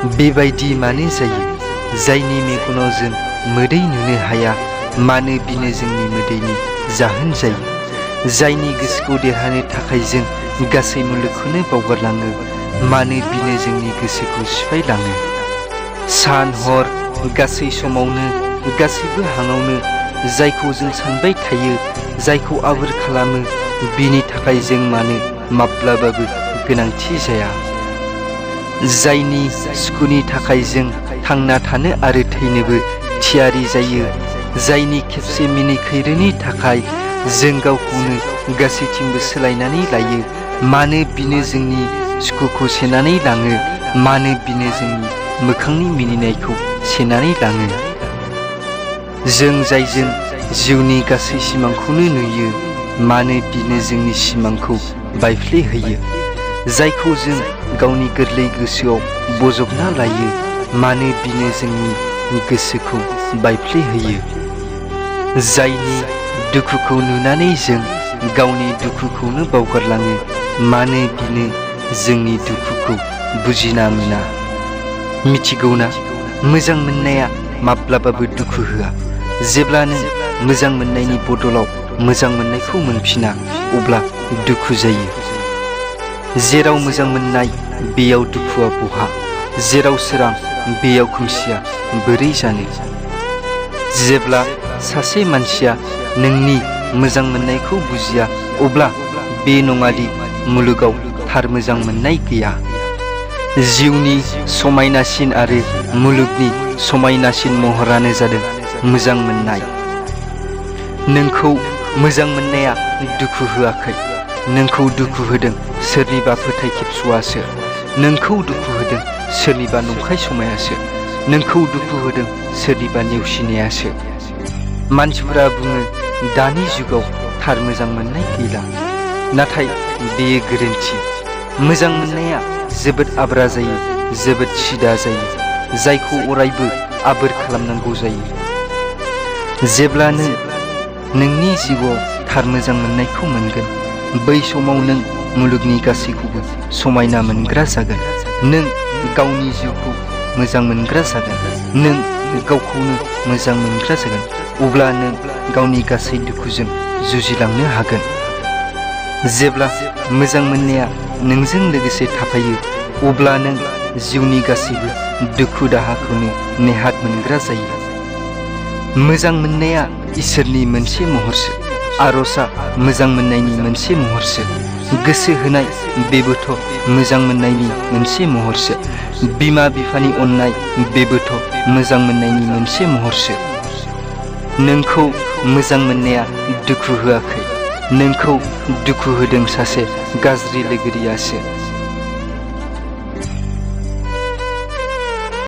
बेबायदि मानो जायो? जायनि मेगनाव जों मोदै नुनो हाया, मानो बिनो जोंनि मोदैनि जाहोन जायो? जायनि गोसोखौ देरहानो थाखाय जों गासै मुलुगखौनो बावगारलाङो, मानो बिनो जोंनि गोसोखौ सिफायलाङो? सान हर गासै समावनो, गासैबो हाङावनो जायखौ जों सानबाय थायो, जायखौ आबोर खालामो, बिनि थाखाय जों मानो माब्लाबाबो गोनांथि जाया? जायनि सुखुनि थाखाय जों थांना थानो आरो थैनोबो थियारि जायो, जायनि खेबसे मिनिखैरोनि थाखाय जों गावखौनो गासैथिंबो सोलायनानै लायो, मानो बिनो जोंनि सुखुखौ सेनानै लाङो? मानो बिनो जोंनि मोखांनि मिनिनायखौ सेनानै लाङो? जों जायजों जिउनि गासै सिमांखौनो नुयो, मानो बिनो जोंनि सिमांखौ बायफ्लेहोयो? जायखौ जों गावनि गोरलै गोसोआव बजबना लायो, मानो बिनो जोंनि गोसोखौ बायफ्लेहोयो? जायनि दुखुखौ नुनानै जों गावनि दुखुखौनो बावगारलाङो, मानो बिनो जोंनि दुखुखौ बुजिना मोना? मिथिगौना, मोजां मोननाया माब्लाबाबो दुखु होआ। जेब्ला नों मोजां मोननायनि बदलाव मोजां मोननायखौ मोनफिना, अब्ला दुखु जायो। जेराव मोजां मोननाय, बेयाव दुखुआ बहा? जेराव सोरां, बेयाव खोमसिया बोरै जानो? जेब्ला सासे मानसिया नोंनि मोजां मोननायखौ बुजिया, अब्ला बे नङादि मुलुगाव थार मोजां मोननाय गैया। जिउनि समायनासिन आरो मुलुगनि समायनासिन महरानो जादों मोजां मोननाय। नोंखौ मोजां मोननाया दुखु होआखै, नोंखौ दुखु होदों सोरनिबा फोथायखेबस'आसो। नोंखौ दुखु होदों सोरनिबा नंखाय समायासो। नोंखौ दुखु होदों सोरनिबा नेवसिनायासो। मानसिफोरा बुङो दानि जुगाव थार मोजां मोननाय गैला, नाथाय बेयो गोरोन्थि। मोजां मोननाया जोबोद आब्रा जायो, जोबोद सिदा जायो, जायखौ अरायबो आबोर खालामनांगौ जायो। जेब्ला नों नोंनि जिउआव थार मोजां मोननायखौ मोनगोन, बै समाव नों मुलुगनि गासैखौबो समायना मोनग्रा जागोन। नों गावनि जिउखौ मोजां मोनग्रा जागोन। नों गावखौनो मोजां मोनग्रा जागोन। अब्ला नों गावनि गासै दुखुजों जुजिलांनो हागोन। जेब्ला मोजां मोननाया नोंजों लोगोसे थाफायो, अब्ला नों जिउनि गासैबो दुखु दाहाखौनो नेहाथ मोनग्रा जायो। मोजां मोननाया इसोरनि मोनसे महरसो। आरजआ मोजां मोननायनि मोनसे महरसो। गोसो होनाय, बेबोथ' मोजां मोननायनि मोनसे महरसो। बिमा बिफानि अननाय, बेबोथ' मोजां मोननायनि मोनसे महरसो। नोंखौ मोजां मोननाया दुखु होआखै, नोंखौ दुखु होदों सासे गाज्रि लोगोरियासो।